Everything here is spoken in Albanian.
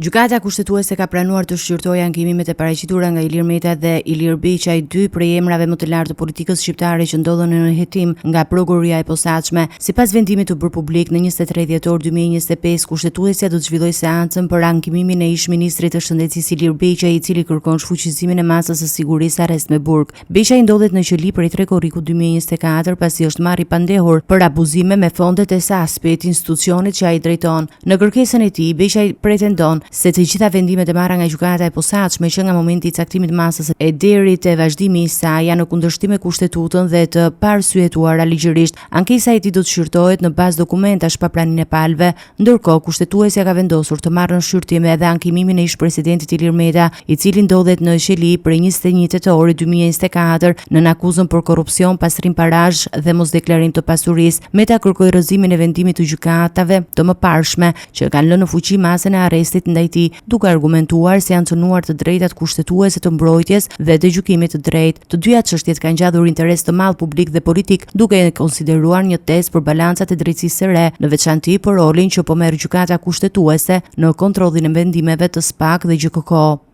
Gjykata Kushtetuese ka pranuar të shqyrtojë ankimimet e paraqitura nga Ilir Meta dhe Ilir Beqaj, dy prej emrave më të lartë të politikës shqiptare që ndodhen në hetim nga Prokuroria e Posaçme. Sipas vendimit të bërë publik në 23 dhjetor 2025, Kushtetuesja do të zhvillojë seancën për ankimimin e ish-ministrit të Shëndetësisë Ilir Beqaj, i cili kërkon shfuqizimin e masës së sigurisë arrest me burg. Beqaj ndodhet në qeli prej 3 korrikut 2024 pasi është marrë i pandehur për abuzime me fondet e SASP-it, institucionit që ai drejton. Në kërkesën e tij, Beqaj pretendon se të gjitha vendimet e marra nga gjykata e posaçme që nga momenti i caktimit të masës e deri te vazhdimi i saj janë në kundërshtim me Kushtetutën dhe të paarsyetuara ligjërisht. Ankesa e tij do të shqyrtohet në bazë dokumentash pa praninë e palëve. Ndërkohë, Kushtetuesja ka vendosur të marrë në shqyrtim edhe ankimimin e ish-presidentit Ilir Meta, i cili ndodhet në qeli prej 21 tetorit 2024 nën akuzën për korrupsion, pastrim parash dhe mosdeklarim të pasurisë. Meta kërkoi rrëzimin e vendimit të gjykatave të mëparshme, që kanë lënë në fuqi masën e arrestit ndaj tij, duke argumentuar se janë cënuar të drejtat kushtetuese të mbrojtjes dhe të gjykimit të drejtë. Të dyja çështjet kanë ngjallur interes të madh publik dhe politik, duke e konsideruar një test për balancat e drejtësisë së re, në veçanti për rolin që po merr Gjykata Kushtetuese në kontrollin e vendimeve të SPAK dhe GJKKO.